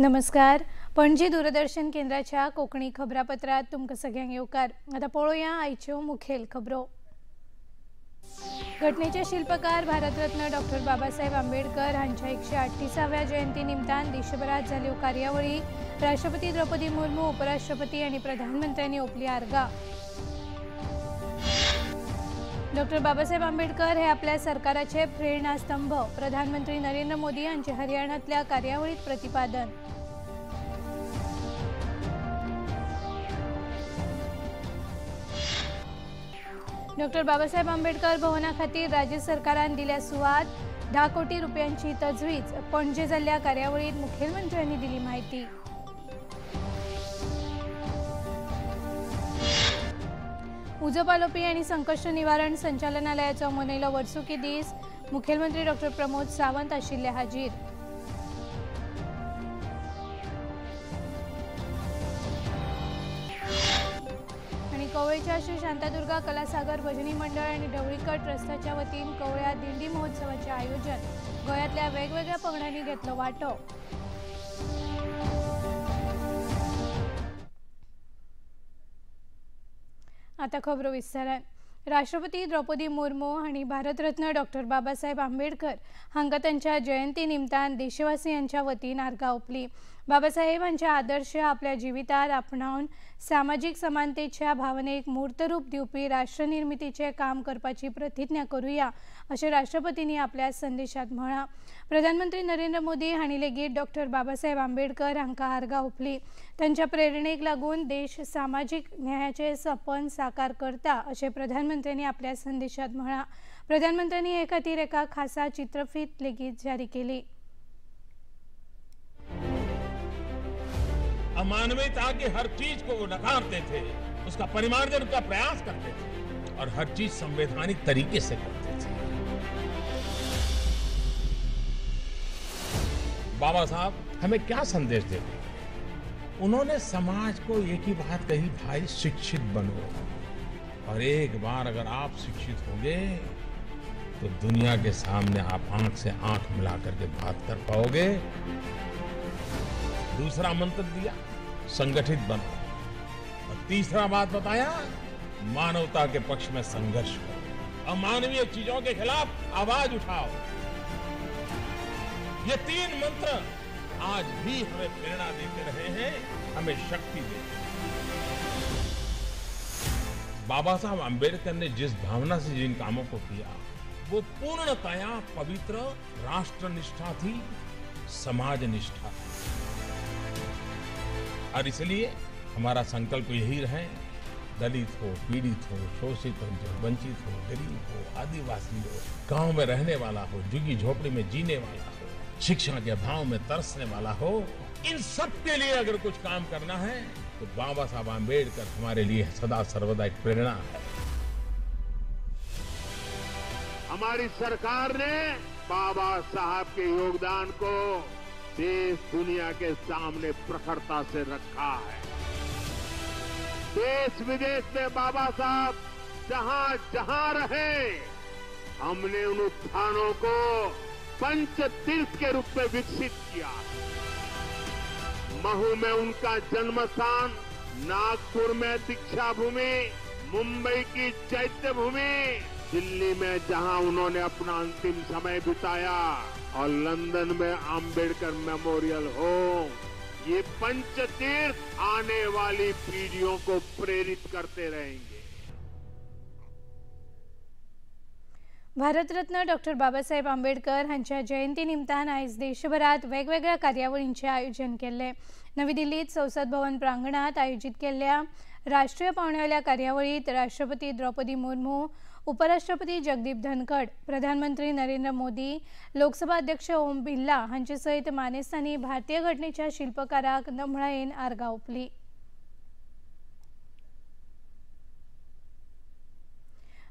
नमस्कार, पणजी दूरदर्शन केंद्राच्या कोंकणी खबरापत्रात तुमकां सगळ्यांक येवकार। आतां पळोवया आयच्यो मुखेल खबरो। घटनेचे शिल्पकार भारतरत्न डॉक्टर बाबासाहेब आंबेडकर हांच्या 138व्या जयंती निमतान देशभरात जाल्यो कार्यावळी। राष्ट्रपती द्रौपदी मुर्मू, उपराष्ट्रपती आनी प्रधानमंत्र्यांनी ओपली आर्गां। डॉक्टर बाबासाहेब आंबेडकर हे आपल्या सरकाराचे प्रेरणास्तंभ, प्रधानमंत्री नरेंद्र मोदी हांचे हरियाणातल्या कार्यावळीत प्रतिपादन। डॉक्टर बाबासाहेब आंबेडकर भवना खातीर राज्य सरकारान दिल्या सुवात, 10 कोटी रुपयांची तजवीज। पणजे जाल्ल्या कार्यावळीत मुखेलमंत्र्यांनी दिली माहिती। उजो पालोवपी आनी संकश्ट निवारण संचालनालयाचो मनयलो वर्सुकी दीस, मुखेलमंत्री डॉक्टर प्रमोद सावंत आशिल्ले हाजीर। कवळेच्या श्री शांतादुर्गा कलासागर भजनी मंडळ आणि ढवळीकर ट्रस्टाच्या वतीन कवळ्या दिंडी महोत्सवाचे आयोजन, गोव्यांतल्या वेगवेगळ्या पंगडांनी घेतलो वांटो। आता खबरो विस्तारान। राष्ट्रपती द्रौपदी मुर्मू हांणी भारतरत्न डॉक्टर बाबासाहेब आंबेडकर हांकां तांच्या जयंती निमतान देशवासियांच्या वतीन आर्गां ओंपली। बाबासाहेब हांचे आदर्श आपल्या जिवितात आपणावन सामाजीक समानतेच्या भावनेक मूर्तरूप दिवपी राष्ट्रनिर्मितीचें काम करपाची प्रतिज्ञा करुया अशें राष्ट्रपतींनी आपल्या संदेशात म्हळां। प्रधानमंत्री नरेंद्र मोदी हांणी लेगीत डॉक्टर बाबासाहेब आंबेडकर हांकां आर्गां ओंपली। तांच्या प्रेरणेक लागून देश सामाजीक न्यायाचें सपन साकार करता अशें प्रधानमंत्र्यांनी आपल्या संदेशात म्हळां। प्रधानमंत्र्यांनी हे खातीर एका खासा चित्रफीत लेगीत जारी केली। अमानवीयता की हर चीज को वो नकारते थे, उसका परिमार्जन का प्रयास करते थे और हर चीज संवैधानिक तरीके से करते थे। बाबा साहब हमें क्या संदेश देते हैं? उन्होंने समाज को एक ही बात कही, भाई शिक्षित बनो, और एक बार अगर आप शिक्षित होंगे तो दुनिया के सामने आप आंख से आंख मिला करके बात कर पाओगे। दूसरा मंत्र दिया, संगठित बनो, और तीसरा बात बताया, मानवता के पक्ष में संघर्ष करो, अमानवीय चीजों के खिलाफ आवाज उठाओ। ये तीन मंत्र आज भी हमें प्रेरणा देते रहे हैं, हमें शक्ति देते हैं। बाबा साहब आंबेडकर ने जिस भावना से जिन कामों को किया वो पूर्णतया पवित्र राष्ट्रनिष्ठा थी, समाज निष्ठा थी, और इसलिए हमारा संकल्प यही रहे, दलित हो, पीड़ित हो, शोषित हो, वंचित हो, गरीब हो, आदिवासी हो, गांव में रहने वाला हो, झुग्गी झोपड़ी में जीने वाला हो, शिक्षा के अभाव में तरसने वाला हो, इन सब के लिए अगर कुछ काम करना है तो बाबा साहब आंबेडकर हमारे लिए सदा सर्वदा एक प्रेरणा है। हमारी सरकार ने बाबा साहब के योगदान को देश दुनिया के सामने प्रखरता से रखा है। देश विदेश में बाबा साहब जहां जहां रहे, हमने उन उत्थानों को पंच तीर्थ के रूप में विकसित किया। महू में उनका जन्म स्थान, नागपुर में दीक्षा भूमि, मुंबई की चैत्य भूमि, दिल्ली में जहां उन्होंने अपना अंतिम समय बिताया, और लंदन में आंबेडकर मेमोरियल होम, ये पंचतीर्थ आने वाली पीढ़ियों को प्रेरित करते रहेंगे। भारतरत्न डॉक्टर बाबासाहेब आंबेडकर हांच्या जयंती निमतान आयज देशभरात वेगवेगळ्या कार्यावळींचें आयोजन केल्लें। नवी दिल्लीत संसद भवन प्रांगणात आयोजीत केल्ल्या राष्ट्रीय पावंड्यावेल्या कार्यावळीत राष्ट्रपती द्रौपदी मुर्मू, उपराष्ट्रपती जगदीप धनखड, प्रधानमंत्री नरेंद्र मोदी, लोकसभा अध्यक्ष ओम बिर्ला हांचे सयत मानेस्तांनी भारतीय घटनेच्या शिल्पकाराक नमळायेन आर्गां ओंपली।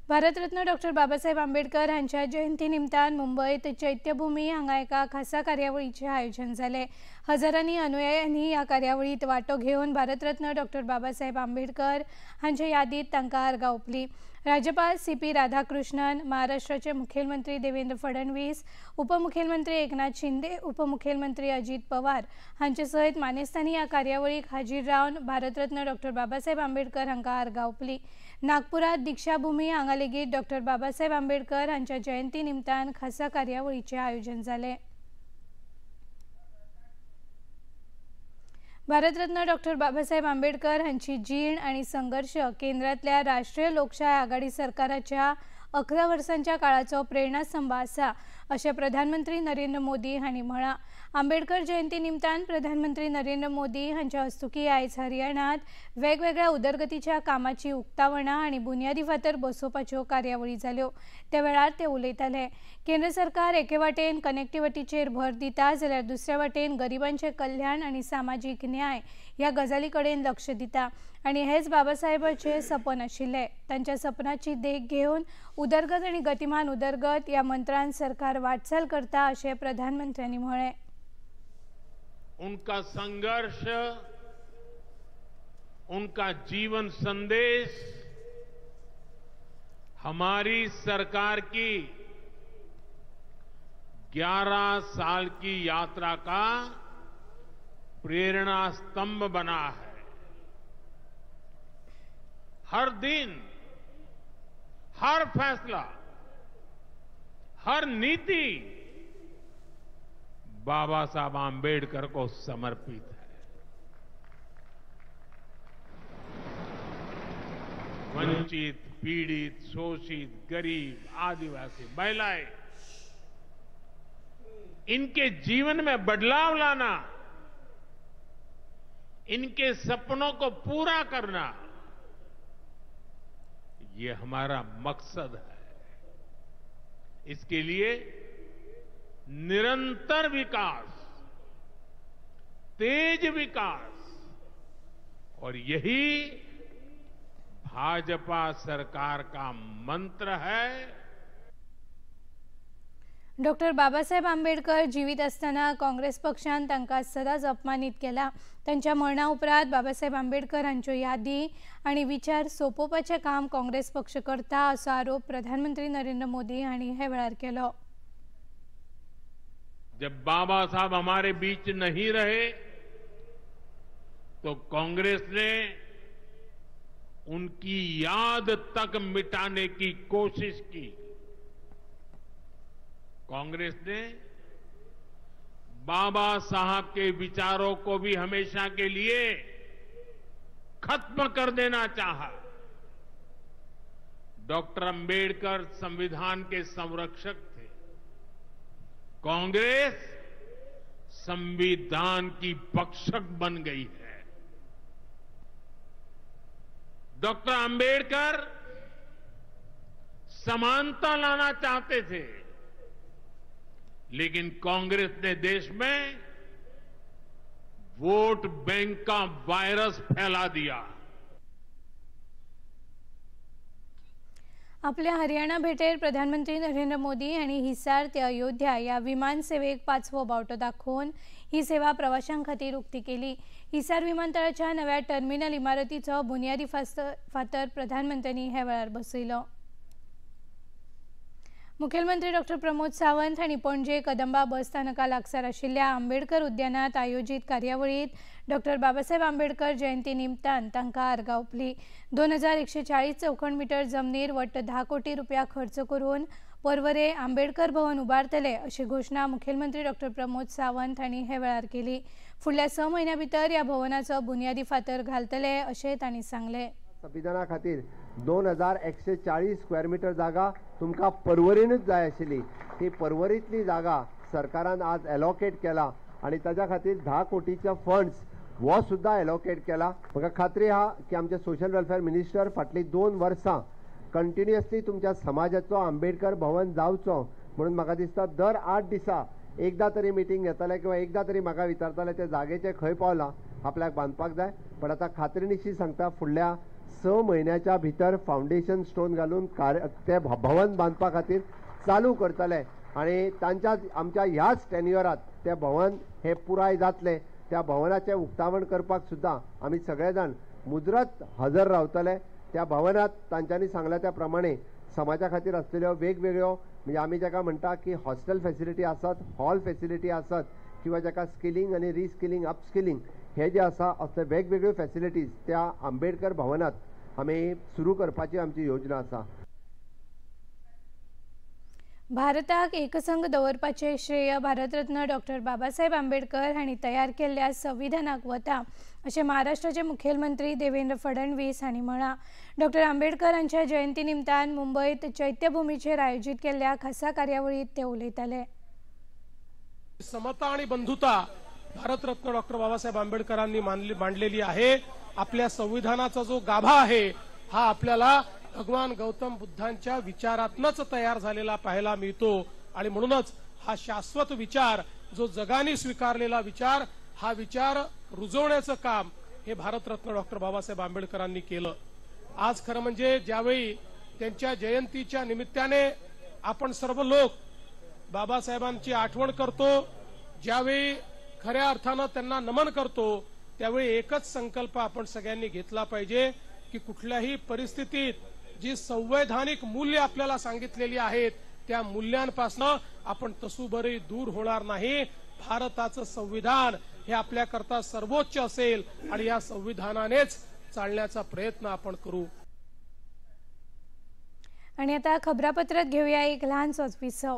भारतरत्न डॉक्टर बाबासाहेब आंबेडकर हांच्या जयंती निमतान मुंबयत चैत्यभूमी हांगा एका खासा कार्यावळीचें आयोजन जालें। हजारांनी अनुयायांनी ह्या कार्यावळीत वांटो घेवन भारतरत्न डॉक्टर बाबासाहेब आंबेडकर हांचे यादीत तांकां आर्गां ओंपली। राज्यपाल सीपी राधाकृष्णन, महाराष्ट्राचे मुखेलमंत्री देवेंद्र फडणवीस, उपमुखेलमंत्री एकनाथ शिंदे, उपमुखेलमंत्री अजित पवार हांचे सयत मानेस्तांनी ह्या कार्यावळीक हाजीर रावन भारतरत्न डॉक्टर बाबासाहेब आंबेडकर हांकां आर्गां ओंपली. नागपुरात दीक्षाभूमी हांगा लेगीत डॉक्टर बाबासाहेब आंबेडकर हांच्या जयंती निमतान खासा कार्यावळीचें आयोजन जालें. भारतरत्न डॉक्टर बाबासाहेब आंबेडकर हांची जीण आनी संघर्ष केंद्रांतल्या राष्ट्रीय लोकशाय आघाडी सरकाराच्या 11 वर्सांच्या काळाचो प्रेरणास्तंभ आसा अशें प्रधानमंत्री नरेंद्र मोदी हांणी म्हळां. आंबेडकर जयंती निमतान प्रधानमंत्री नरेंद्र मोदी हांच्या हस्तुकी आयज हरियाणात वेगवेगळ्या उदरगतीच्या कामाची उक्तावणां आनी बुन्यादी फातर बसोवपाच्यो कार्यावळी जाल्यो. त्या वेळार ते उलयताले. केंद्र सरकार एके वाटेन कनेक्टिविटीचेर भर दिता जाल्यार दुसऱ्या वाटेन गरिबांचें कल्याण आनी सामाजीक न्याय ह्या गजाली कडेन लक्ष दिता आनी हेच बाबासाहेबाचें सपन आशिल्लें. तांच्या सपनाची देख घेवन उदरगत आनी गतिमान उदरगत ह्या मंत्रान सरकार वाटचाल करता अशें प्रधानमंत्र्यांनी म्हळें. उनका संघर्ष, उनका जीवन संदेश हमारी सरकार की 11 साल की यात्रा का प्रेरणा स्तंभ बना है. हर दिन, हर फैसला, हर नीति बाबा साहब आंबेडकर को समर्पित है. वंचित, पीड़ित, शोषित, गरीब, आदिवासी, महिलाएं, इनके जीवन में बदलाव लाना, इनके सपनों को पूरा करना, ये हमारा मकसद है. इसके लिए निरंतर विकास, तेज विकास, और यही भाजपा सरकार का मंत्र है. डॉक्टर बाबासाहेब आंबेडकर जीवित असताना काँग्रेस पक्षान तांकां सदांच अपमानीत केला. तांच्या मरणा उपरांत बाबासाहेब आंबेडकर हांच्यो यादी आनी विचार सोंपोवपाचें काम काँग्रेस पक्ष करता असो आरोप प्रधानमंत्री नरेंद्र मोदी हांणी हे वेळार केलो. जब बाबा साहब हमारे बीच नहीं रहे तो कांग्रेस ने उनकी याद तक मिटाने की कोशिश की. कांग्रेस ने बाबा साहब के विचारों को भी हमेशा के लिए खत्म कर देना चाहा. डॉक्टर अंबेडकर संविधान के संरक्षक थे. कांग्रेस संविधान की भक्षक बन गई है. डॉक्टर अंबेडकर समानता लाना चाहते थे, लेकिन कांग्रेस ने देश में वोट बैंक का वायरस फैला दिया. आपल्या हरियाणा भेटेर प्रधानमंत्री नरेंद्र मोदी हांणी हिसार ते अयोध्या ह्या विमान सेवेक 5वो बावटो दाखोवन ही सेवा प्रवाशां खातीर उक्ती केली. हिसार विमानतळाच्या नव्या टर्मिनल इमारतीचो बुन्यादी फातर प्रधानमंत्र्यांनी ह्या वेळार बसयलो. मुखेलमंत्री डॉक्टर प्रमोद सावंत हांणी पणजे कदंबा बस स्थानका लागसार आशिल्ल्या आंबेडकर उद्यानात आयोजीत कार्यावळीत डॉक्टर बाबासाहेब आंबेडकर जयंती निमतान तांकां आर्गां ओंपली. 2140 चौखण मिटर जमनीर वट्ट 10 कोटी रुपया खर्च करून पर्वरे आंबेडकर भवन उबारतले अशी घोशणा मुखेलमंत्री डॉक्टर प्रमोद सावंत हांणी हे वेळार केली. फुडल्या 6 म्हयन्यां भितर ह्या भवनाचो बुन्यादी फातर घालतले अशें तांणी सांगलें. संविधाना खातीर 2140 स्क्वेअर मिटर जागा तुमकां पर्वरीनूच जाय आशिल्ली. ती पर्वरींतली जागा सरकारान आज एलोकेट केला आनी ताज्या खातीर 10 कोटीचे फंड्स हो सुद्दां एलोकेट केला. म्हाका खात्री आहा की आमचे सोशल वेलफेअर मिनिस्टर फाटलीं 2 वर्सां कंटिन्युअसली तुमच्या समाजाचो आंबेडकर भवन जावचो म्हणून म्हाका दिसता दर 8 दिसा एकदां तरी मिटींग घेताले किंवा एकदां तरी म्हाका विचारताले ते जागेचे खंय पावलां, आपल्याक बांदपाक जाय. पण आतां खात्रीनिशी सांगता फुडल्या 6 म्हयन्याच्या भितर फावंडेशन स्टोन घालून ते भवन बांदपा खातीर चालू करतले आनी तांच्या आमच्या ह्याच टेन्युअरात ते भवन हे पुराय जातले. त्या भवनाचें उक्तावण करपाक सुद्दां आमी सगळे जाण मुजरत हजर रावतले. त्या भवनात तांच्यांनी सांगला त्या प्रमाणे समाजा खातीर आसलेल्यो वेगवेगळ्यो म्हणजे आमी जाका म्हणटा की हॉस्टेल फॅसिलिटी आसत, हॉल फॅसिलिटी आसत किंवा जाका स्किलिंग आनी रिस्किलिंग, अपस्किलिंग हे जे आसा असले वेगवेगळ्यो फॅसिलिटीज त्या आंबेडकर भवनात आमी सुरू करपाची आमची योजना आसा। भारताक एकसंघ दवरपाचें श्रेय भारतरत्न डॉक्टर बाबासाहेब आंबेडकर हांणी तयार केल्ल्या संविधानाक वता अशें महाराष्ट्राचे मुखेलमंत्री देवेंद्र फडणवीस हांणी म्हळां। डॉक्टर आंबेडकर हांच्या जयंती निमतान मुंबयत चैत्यभूमीचेर आयोजीत केल्ल्या खासा कार्यावळींत ते उलयताले। समता आणि बंधुता भारतरत्न डॉक्टर बाबासाहेब आंबेडकरांनी मांडलेली आहे। आपल्या संविधानाचा जो गाभा आहे हा आपल्याला भगवान गौतम बुद्धांच्या विचारातनच तयार झालेला पाहायला मिळतो आणि म्हणूनच हा शाश्वत विचार, जो जगाने स्वीकारलेला विचार, हा विचार रुजवण्याचं काम हे भारतरत्न डॉक्टर बाबासाहेब आंबेडकरांनी केलं। आज खरं म्हणजे ज्यावेळी त्यांच्या जयंतीच्या निमित्ताने आपण सर्व लोक बाबासाहेबांची आठवण करतो, ज्यावेळी खऱ्या अर्थानं त्यांना नमन करतो, त्यावेळी एकच संकल्प आपण सगळ्यांनी घेतला पाहिजे की कुठल्याही परिस्थितीत जी संवैधानिक मूल्य आपल्याला सांगितलेली आहेत त्या मूल्यांपासून आपण तसूबरी दूर होणार नाही। भारताचं संविधान हे आपल्याकरता सर्वोच्च असेल आणि या संविधानानेच चालण्याचा प्रयत्न आपण करू। आणि आता खबरापत्रात घेऊया एक लहानसोच विसव।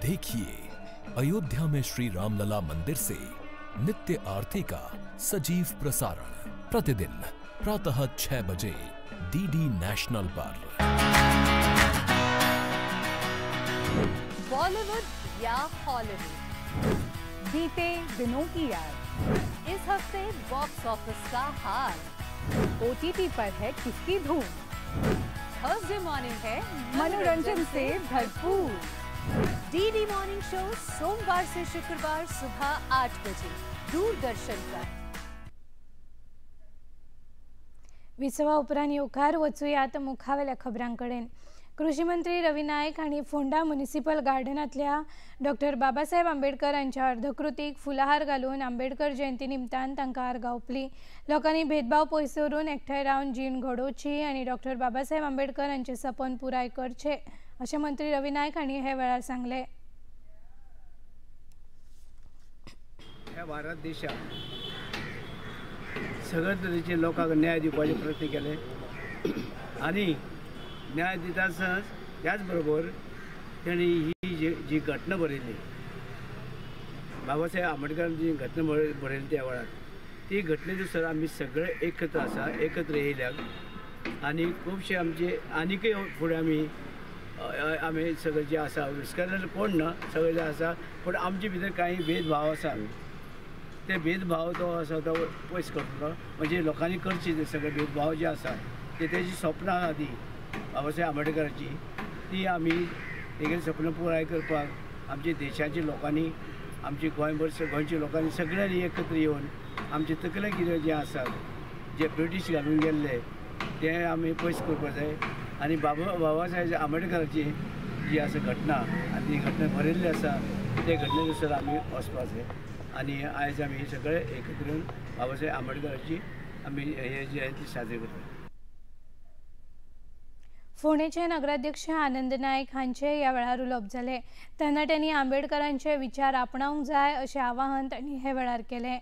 देखिए अयोध्या में श्री रामलला मंदिर से नित्य आरती का सजीव प्रसारण प्रतिदिन प्रातः 6 बजे डीडी नेशनल पर। बॉलीवुड या हॉलीवुड, बीते दिनों की याद, इस हफ्ते बॉक्स ऑफिस का हाल, ओटीटी पर है किसकी धूम, थर्सडे मॉर्निंग है मनोरंजन से भरपूर। डीडी मॉर्निंग शो सोमवार से शुक्रवार सुबह 8 बजे दूरदर्शन पर। विसवा उपरांत येवकार वचुयात मुखावेल्या खबरांकडेन। कृषी मंत्री रवी नायक हांणी फोंडा म्युनिसिपल गार्डनांतल्या डॉक्टर बाबासाहेब आंबेडकर हांच्या अर्धकृतीक फुलाहार घालून आंबेडकर जयंती निमतान तांकां आर्गां ओंपली। लोकांनी भेदभाव पयस दवरून एकठांय रावन जीण घडोवची आनी डॉक्टर बाबासाहेब आंबेडकर हांचें सपन पुराय करचें अशें मंत्री रवी नायक हांणी हे वेळार सांगलें। ह्या भारत देशाक सगळे तरेचे लोकांक न्याय दिवपाचे प्रयत्न केले आनी न्याय दिता आसतनाच त्याच बरोबर तेणी ही जी घटना बरयली, बाबासाहेब आंबेडकरांनी जी घटना बरयली त्या वेळार, ती घटनेनुसार आमी सगळे एकत्र आसा, एकत्र येयल्यात आनी खुबशे आमचे आनीकय फुडें आमी आमी सगळे जे आसा विस्कळ्ळेले कोण ना, सगळे जे आसा, पूण आमचे भितर कांय भेदभाव आसा, ते भेदभाव तो आसा तो पयस करतलो, म्हणजे लोकांनी करचे ते सगळे भेदभाव जे आसा ते तेजी सपनां आसा ती बाबासाहेब आंबेडकराची, ती आमी तेगेली सपनां पुराय करपाक आमच्या देशाच्या लोकांनी, आमच्या गोंयभर गोंयच्या लोकांनी सगळ्यांनी एकत्र येवन आमचे तकले कितें जे आसा जे ब्रिटीश घालून गेल्ले ते आमी पयस करपाक जाय आनी बाबासाहेब आंबेडकराची जी आसा घटना आनी ती घटना बरयल्ली आसा ते घटनेनुसार आमी वचपाक जाय आनी आयज आमी सगळे एकत्र येवन बाबासाहेब आंबेडकराची आमी हे जयंती साजरी करतात। फोंडेचे नगराध्यक्ष आनंद नायक हांचे ह्या वेळार उलोवप जालें। तरणाट्यांनी आंबेडकरांचे विचार आपणावंक जाय अशें आवाहन तांणी हे वेळार केलें।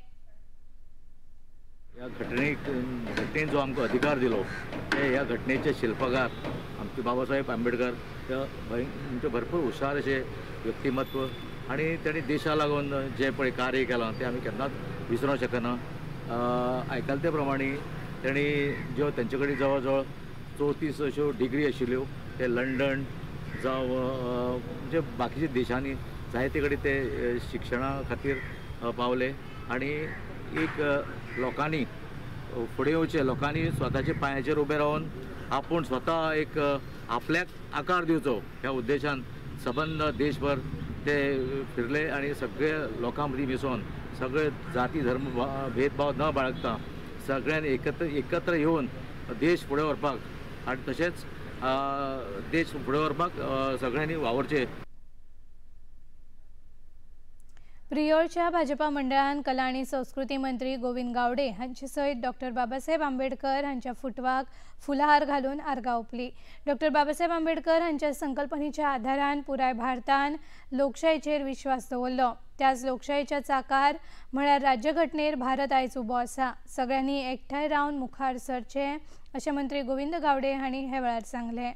ह्या घटनेन जो आमकां अधिकार दिलो ते ह्या घटनेचे शिल्पकार आमचे बाबासाहेब आंबेडकर म्हणजे भरपूर हुशार अशे व्यक्तिमत्व आनी तांणी देशा लागून जे पळय कार्य केलां तें आमी केन्नाच विसरूंक शकना। आयकले ते प्रमाणे तांणी ज्यो तेंचे कडेन जवळ जवळ 34 अश्यो डिग्री आशिल्ल्यो ते लंडन जावं म्हणजे बाकीच्या देशांनी जायते कडेन ते शिक्षणा खातीर पावले आनी एक लोकांनी फुडें येवचें, लोकांनी स्वताच्या पांयाचेर उबें रावन आपूण स्वता एक आपल्याक आकार दिवचो ह्या उद्देशान सबंद देशभर ते फिरले आनी सगळे लोकां मदीं मिसोन सगळे जाती धर्म भेदभाव न बाळगता सगळ्यांनी एकत्र येवन देश फुडें व्हरपाक आनी तशेंच देश फुडें व्हरपाक सगळ्यांनी वावरचें। प्रियोळच्या भाजपा मंडळान कला आनी संस्कृती मंत्री गोविंद गावडे हांचे सयत डॉक्टर बाबासाहेब आंबेडकर हांच्या फुटवाक फुलाहार घालून आर्गां ओंपली। डॉक्टर बाबासाहेब आंबेडकर हांच्या संकल्पनेच्या आधारान पुराय भारतान लोकशायेचेर विश्वास दवरलो। त्याच लोकशायेच्या चाकार म्हळ्यार राज्यघटनेर भारत आयज उबो आसा। सगळ्यांनी एकठांय रावन मुखार सरचें अशें मंत्री गोविंद गावडे हांणी हे वेळार सांगलें।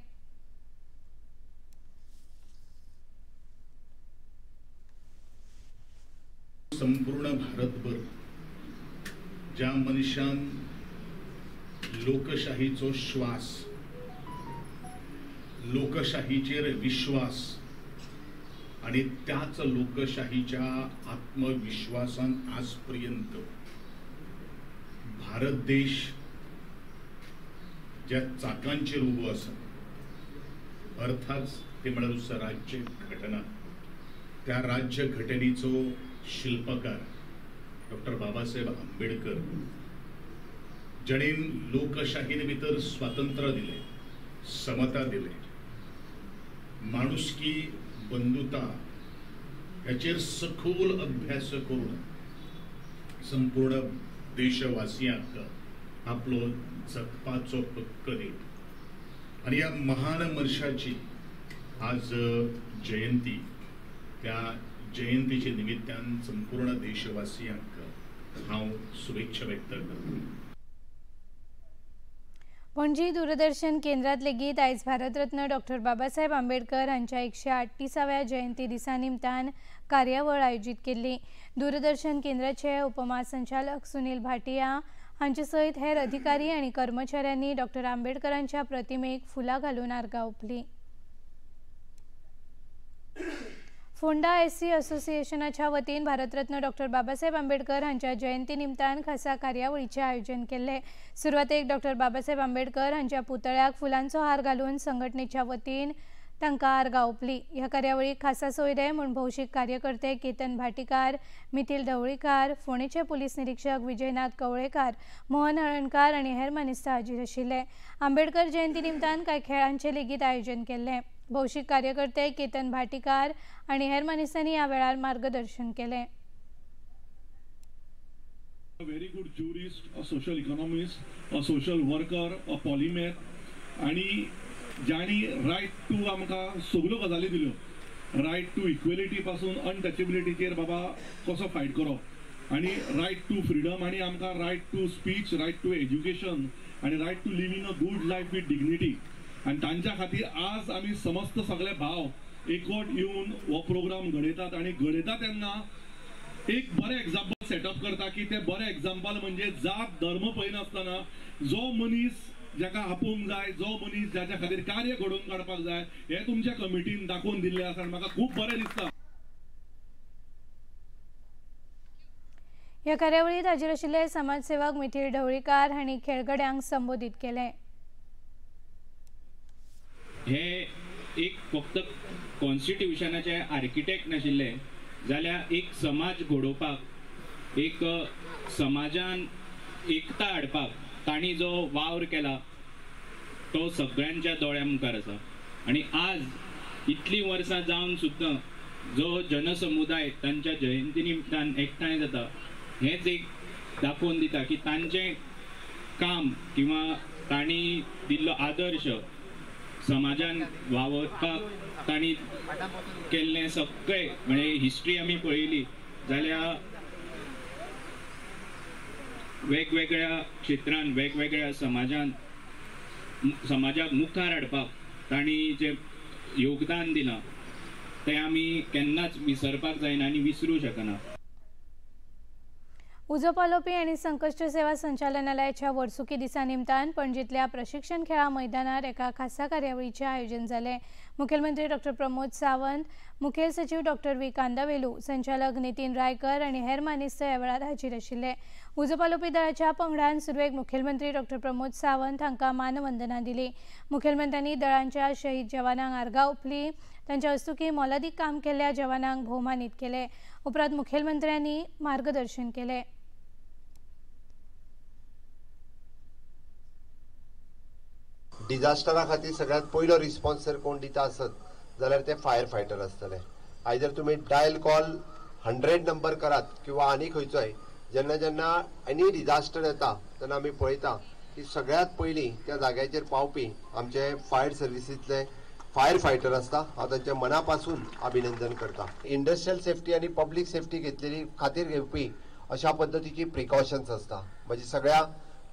संपूर्ण भारतभर ज्या मनशान लोकशाहीचो श्वास, लोकशाहीचेर विश्वास आणि त्याच लोकशाहीच्या आत्मविश्वासान आजपर्यंत भारत देश ज्या चाकांचेर उबो आसा, अर्थात ते म्हळ्यार राज्य घटना, त्या राज्य घटनेचो शिल्पकार डॉक्टर बाबासाहेब आंबेडकर जाणीन लोकशाहीने भितर स्वातंत्र्य दिले, समता दिले, माणुसकी, बंधुता ह्याचेर सखोल अभ्यास करून संपूर्ण देशवासियांक आपलो जगपाचो हक्क दिलो। आनी ह्या महान मनशाची आज जयंती, त्या जयंतीच्या निमित्तान संपूर्ण देशवासियांक हांव शुभेच्छा व्यक्त करता। पणजी दूरदर्शन केंद्रात लेगीत आयज भारतरत्न डॉक्टर बाबासाहेब आंबेडकर हांच्या 138व्या जयंती दिसा निमतान कार्यावळ आयोजीत केल्ली। दूरदर्शन केंद्राचे उपमहासंचालक सुनील भाटिया हांचे सयत हेर अधिकारी आनी कर्मचाऱ्यांनी डॉक्टर आंबेडकरांच्या प्रतिमेक फुलां घालून आर्गां ओंपली। फोंडा एससी असोसिएशनाच्या वतीन भारतरत्न डॉक्टर बाबासाहेब आंबेडकर हांच्या जयंती निमतान खासा कार्यावळीचें आयोजन केल्लें। सुरवातेक डॉक्टर बाबासाहेब आंबेडकर हांच्या पुतळ्याक फुलांचो हार घालून संघटनेच्या वतीन तांकां आर्गां ओंपली। ह्या कार्यावळीक खासा सोयरे म्हूण भौशीक कार्यकर्ते केतन भाटीकार, मिथिल ढवळीकार, फोंडेचे पुलीस निरीक्षक विजयनाथ कवळेकार, मोहन हळणकार आनी हेर मानेस्त हाजीर आशिल्ले। आंबेडकर जयंती निमतान कांय खेळांचें लेगीत आयोजन केल्लें। भौशीक कार्यकर्ते केतन भाटीकार आनी हेर मानेस्तांनी ह्या वेळार मार्गदर्शन केलें। A very good jurist, a social economist, a social worker, a polymath, आनी जाणी रायट टू आमकां सगळ्यो गजाली दिल्यो, रायट टू इक्वेलिटी पासून अनटचेबिलिटीचेर बाबा कसो फायट करप, आनी रायट टू फ्रिडम, आनी आमकां right to speech, right to education, आनी right to living a good life with dignity. आनी तांच्या खातीर आज आमी समस्त सगळे भाव एकवट येवन हो प्रोग्राम घडयतात आनी घडयता तेन्ना एक बरें एग्जाम्पल सेटअप करता की ते बरें एग्जाम्पल म्हणजे जात धर्म पळयनासतना जो मनीस जाका आपोवंक जाय, जो मनीस जाच्या खातीर कार्य घडोवन काडपाक जाय, हें तुमच्या कमिटीन दाखोवन दिल्लें आसा आनी म्हाका खूब बरें दिसता। ह्या कार्यावळीत हाजीर आशिल्ले समाजसेवक मिथिल ढवळीकार हांणी खेळगड्यांक संबोधीत केलें। हे एक फक्त कॉन्स्टिट्युशनाचे आर्किटेक्ट नाशिल्ले जाल्यार एक समाज घडोवपाक, एक समाजान एकता हाडपाक तांणी जो वावर केला तो सगळ्यांच्या दोळ्या मुखार आसा। आनी आज इतलीं वर्सां जावन सुद्दां जो जनसमुदाय तांच्या जयंती निमतान एकठांय जाता हेंच एक दाखोवन दिता की तांचें काम किंवा तांणी दिल्लो आदर्श समाजान वावरपाक तांणी केल्लें सगळें म्हणजे हिस्ट्री आमी पळयली जाल्यार वेगवेगळ्या क्षेत्रान वेगवेगळ्या समाजान समाजाक मुखार हाडपाक तांणी जें योगदान दिलां तें आमी केन्नाच विसरपाक जायना आनी विसरूं शकना। उजो पालोवपी आनी संकश्ट सेवा संचालनालयाच्या वर्सुकी दिसा निमतान पणजीतल्या प्रशिक्षण खेळा मैदानार एका खासा कार्यावळीचें आयोजन जालें। मुखेलमंत्री डॉक्टर प्रमोद सावंत, मुखेल सचीव डॉक्टर व्ही कांदावेलू, संचालक नितीन रायकर आनी हेर मानेस्त ह्या वेळार हाजीर आशिल्ले। उजो पालोवपी दळाच्या पंगडान सुरवेक मुखेलमंत्री डॉक्टर प्रमोद सावंत हांकां मानवंदना दिली. मुखेलमंत्र्यांनी दळांच्या शहीद जवानांक आर्गां ओंपली. तांच्या हस्तुकीं मोलादीक काम केल्ल्या जवानांक भोवमानीत केले. उपरांत मुखेलमंत्र्यांनी मार्गदर्शन केलें. डिझास्टरा खातीर सगळ्यात पयलो रिस्पॉन्स जर कोण दिता आसत जाल्यार ते फायर फायटर आसतले. आयदर तुमी डायल कॉल 100 नंबर करात किंवा आनी खंयचोय, जेन्ना जेन्ना एनी डिझास्टर येता तेन्ना आमी पळयता की सगळ्यात पयलीं त्या जाग्याचेर पावपी आमचे फायर सर्विसींतले फायर फायटर आसता. हांव तांच्या मना पासून अभिनंदन करता. इंडस्ट्रियल सेफ्टी आनी पब्लीक सेफ्टी घेतलेली खातीर घेवपी अशा पद्दतीची प्रिकॉशन्स आसता. म्हणजे सगळ्या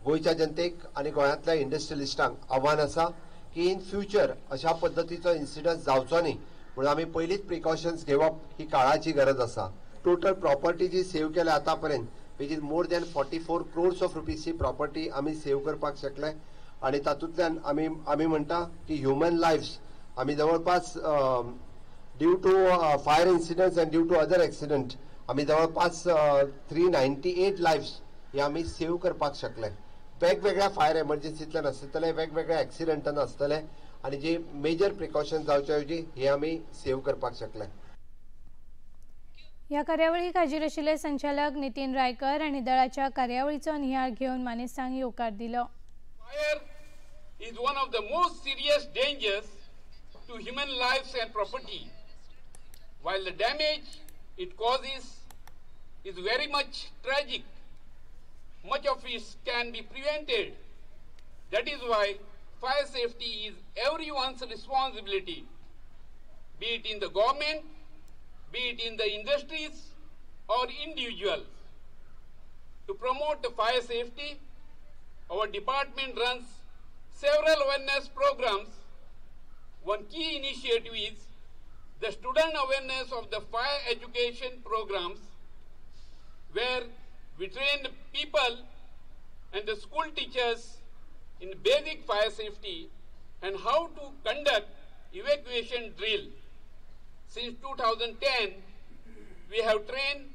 गोंयच्या जनतेक आनी गोंयांतल्या इंडस्ट्रियलिस्टांक आव्हान आसा की इन फ्युचर अशा पद्दतीचो इन्सिडंट जावचो न्ही म्हणून आमी पयलींच प्रिकॉशन्स घेवप ही काळाची गरज आसा. टोटल प्रॉपर्टी जी सेव केल्या आतां पर्यंत which is more than 44 crores of रुपीजची property आमी सेव करपाक शकले आनी तातूंतल्यान आमी आमी म्हणटा की ह्युमन लायफ्स आमी जवळपास due to fire incidents and due to other accident आमी जवळपास 398 लायफ्स हे आमी सेव करपाक शकले. वेगवेगळ्या फायर एमर्जन्सींतल्यान आसतले, वेगवेगळ्या एक्सिडंटान आसतले आनी जे मेजर प्रिकॉशन जावचे ऐवजी हे आमी सेव करपाक शकले. ह्या कार्यावळीक हाजीर आशिल्ले संचालक नितीन रायकर आनी दळाच्या कार्यावळीचो नियाळ घेवन मानेस्तांक येवकार दिलो. Fire is one of the most serious dangers to human lives and property. While the damage it causes is very much tragic, much of it can be prevented. That is why fire safety is everyone's responsibility, be it in the government, be it in the industries or individuals. To promote the fire safety, our department runs several awareness programs. One key initiative is the student awareness of the fire education programs, where we train people and the school teachers in basic fire safety and how to conduct evacuation drill. Since 2010, we have trained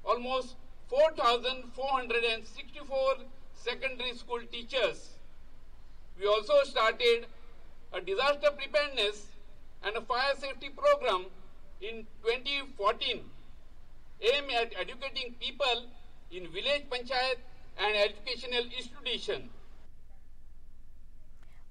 almost 4,464 secondary school teachers. We also started a disaster preparedness and a fire safety program in 2014, aimed at educating people in village panchayat and educational institution.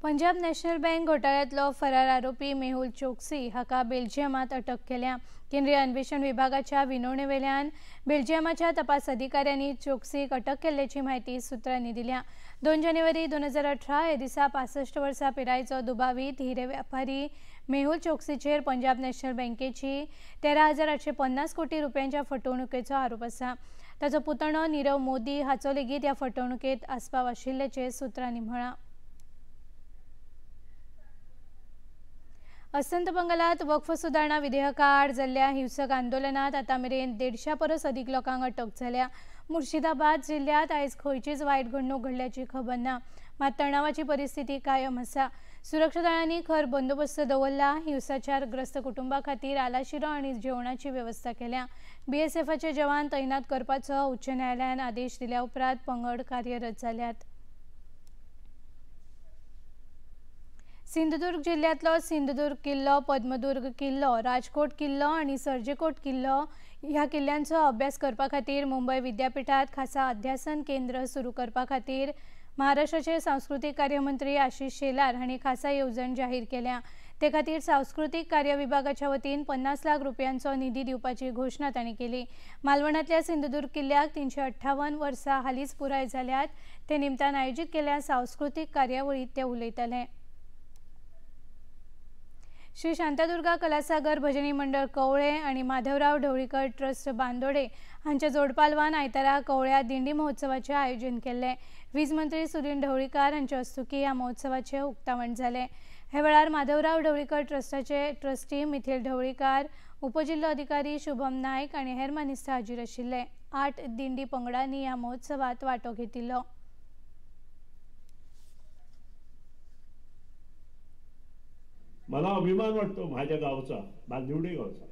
Punjab National Bank घोटाळ्यांतलो फरार आरोपी मेहुल चोक्सी हाका बेल्जियमांत अटक केल्या. केंद्रीय अन्वेषण विभागाच्या विनवणेवेल्यान बेल्जियमाच्या तपास अधिकाऱ्यांनी चोक्सीक अटक केल्ल्याची म्हायती सुत्रांनी दिल्या. 2 जानेवारी 2018 ह्या दिसा 65 वर्सां पिरायेचो दुबावीत हिरे व्यापारी मेहुल चोक्सीचेर पंजाब नॅशनल बँकेची 13,850 कोटी रुपयांच्या फटवणुकेचो आरोप आसा. ताचो पुतणो नीरव मोदी हाचो लेगीत ह्या फटवणुकेंत आस्पाव आशिल्ल्याचें सुत्रांनी म्हळां. अस्तंत बंगालात वक्फ सुदारणा विधेयका आड जाल्ल्या हिंसक आंदोलनात आतां मेरेन 150 परस अदीक लोकांक अटक जाल्या. मुर्शिदाबाद जिल्ल्यांत आयज खंयचीच वायट घडणूक घडल्याची खबर ना, मात तणावाची परिस्थिती कायम आसा. सुरक्षा दळांनी खर बंदोबस्त दवरला. हिंसाचारग्रस्त कुटुंबा खातीर आलाशिरो आनी जेवणाची वेवस्था केल्या. बीएसएफाचे जवान तैनात करपाचो उच्च न्यायालयान आदेश दिल्या उपरांत पंगड कार्यरत जाल्यात. सिंधुदुर्ग जिल्ल्यांतलो सिंधुदुर्ग किल्लो, पद्मदुर्ग किल्लो, राजकोट किल्लो आनी सर्जेकोट किल्लो ह्या किल्ल्यांचो अभ्यास करपा खातीर मुंबय विद्यापीठात खासा अध्यासन केंद्र सुरू करपा खातीर महाराष्ट्राचे सांस्कृतीक कार्यमंत्री आशिष शेलार हांणी खासा येवजण जाहीर केल्या. ते खातीर सांस्कृतीक कार्य विभागाच्या वतीन 50 लाख रुपयांचो निधी दिवपाची घोशणा तांणी केली. मालवणांतल्या सिंधुदुर्ग किल्ल्याक 358 वर्सां हालींच पुराय जाल्यात. ते निमतान आयोजीत केल्ल्या सांस्कृतीक कार्यावळींत ते उलयताले. श्री शांतादुर्गा कलासागर भजनी मंडळ कवळे आणि माधवराव ढवळीकर ट्रस्ट बांदोडे हांच्या जोडपालवान आयतारा कवळ्या दिंडी महोत्सवाचे आयोजन केल्लें. वीज मंत्री सुदिन ढवळीकार हांचे हस्तुकीं ह्या महोत्सवाचें उक्तावण जालें. हे वेळार माधवराव ढवळीकर ट्रस्टाचे ट्रस्टी मिथिल ढवळीकार, उपजिल्लोधिकारी शुभम नायक आनी हेर मानेस्त हाजीर आशिल्ले. 8 दिंडी पंगडांनी ह्या महोत्सवात वांटो घेतिल्लो. मला अभिमान वाटतो माझ्या गावचा, बांदिवडे गावचा.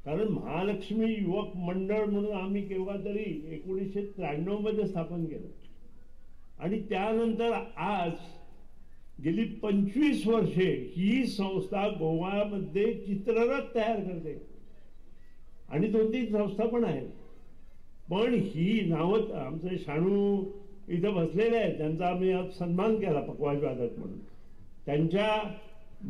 कारण महालक्ष्मी युवक मंडळ म्हणून आम्ही केव्हा तरी 1993 मध्ये स्थापन केलं आणि त्यानंतर आज गेली 25 वर्षे ही संस्था गोव्यामध्ये चित्ररथ तयार करते आणि 2-3 संस्था पण आहेत, पण ही नावं आमचे शाणू इथं बसलेले आहेत, त्यांचा आम्ही आज सन्मान केला पकवाज वादक म्हणून. त्यांच्या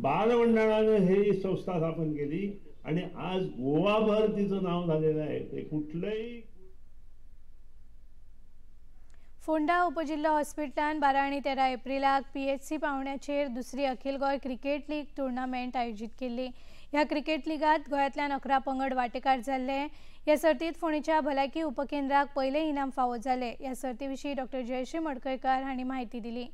बालमंडळाने ही संस्था स्थापन केली आणि आज गोवाभर तिचं नाव झालेलं आहे. ते कुठलंही फोंडा उपजिल्हा हॉस्पिटलान 12 आनी 13 एप्रिलाक पीएचसी पावण्याचेर दुसरी अखिल गोंय क्रिकेट लीग टुर्नामेंट आयोजीत केल्ली. ह्या क्रिकेट लिगात गोंयांतल्यान 11 पंगड वांटेकार जाल्ले. ह्या सर्तीत फोंडेच्या भलायकी उपकेंद्राक पयलें इनाम फावो जालें. ह्या सर्ती विशीं डॉ जयश्री मडकयकार हांणी म्हायती दिली.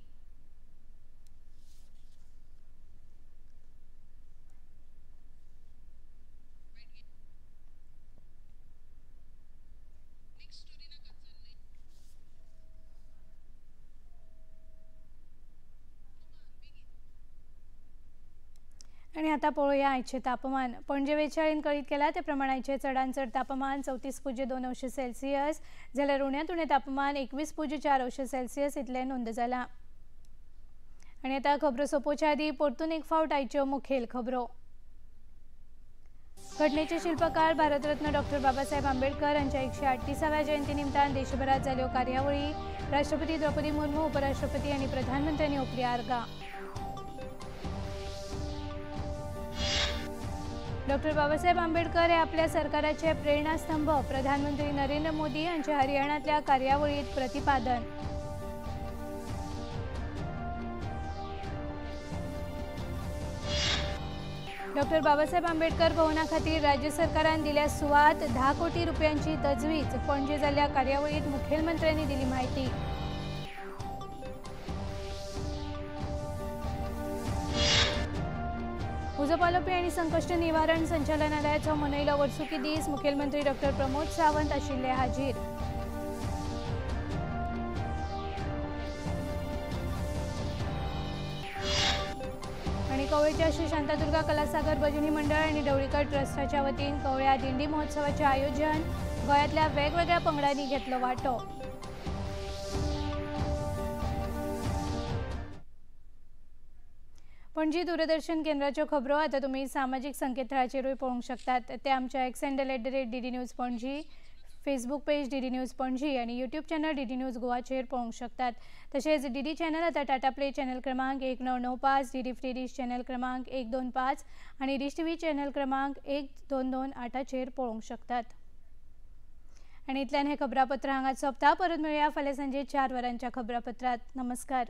आणि आता पळोवया आयचें तापमान. पणजे वेचाळीन कळीत केला ते प्रमाण आयचें चडांत चड तापमान 34.2 अंश सेल्सियस जाल्यार उण्यांत उणें तापमान 21.4 अंश सेल्सियस इतलें नोंद जालां. आनी आतां खबरो सोंपोवच्या आदीं परतून एक फावट आयच्यो मुखेल खबरो. घटनेचे शिल्पकार भारतरत्न डॉ बाबासाहेब आंबेडकर हांच्या 138व्या जयंती निमतान देशभरात जाल्यो कार्यावळी. राष्ट्रपती द्रौपदी मुर्मू, उपराष्ट्रपती आनी प्रधानमंत्र्यांनी ओंपली आर्गां. डॉ बाबासाहेब आंबेडकर हे आपल्या सरकाराचे प्रेरणास्तंभ, प्रधानमंत्री नरेंद्र मोदी हांचे हरियाणांतल्या कार्यावळीत प्रतिपादन. डॉ बाबासाहेब आंबेडकर भवना खातीर राज्य सरकारान दिल्या सुवात 10 कोटी रुपयांची तजवीज. पणजे जाल्ल्या कार्यावळीत मुखेलमंत्र्यांनी दिली म्हायती. उजो पालोवपी आनी संकश्ट निवारण संचालनालयाचो मनयलो वर्सुकी दीस. मुखेलमंत्री डॉ प्रमोद सावंत आशिल्ले हाजीर. आनी कवळेच्या श्री शांतादुर्गा कलासागर भजनी मंडळ आनी ढवळीकर ट्रस्टाच्या वतीन कवळ्या दिंडी महोत्सवाचें आयोजन. गोंयांतल्या वेगवेगळ्या पंगडांनी घेतलो वांटो. पणजी दूरदर्शन केंद्राच्यो खबरो आतां तुमी सामाजीक संकेतथळाचेरूय पळोवंक शकतात. ते आमच्या X handle @DD News Panaji, Facebook page DD News Panaji आनी यूट्यूब चॅनल डीडी न्यूज गोवाचेर पळोवंक शकतात. तशेंच डीडी चॅनल आतां टाटा प्ले चॅनल क्रमांक 1995, डीडी फ्री डिश चॅनल क्रमांक 125 आनी डिश टीव्ही चॅनल क्रमांक 1228चेर पळोवंक शकतात. आनी इतल्यान हें खबरापत्र हांगाच सोंपता. परत मेळया फाल्यां सांजे 4 वरांच्या खबरापत्रांत. नमस्कार.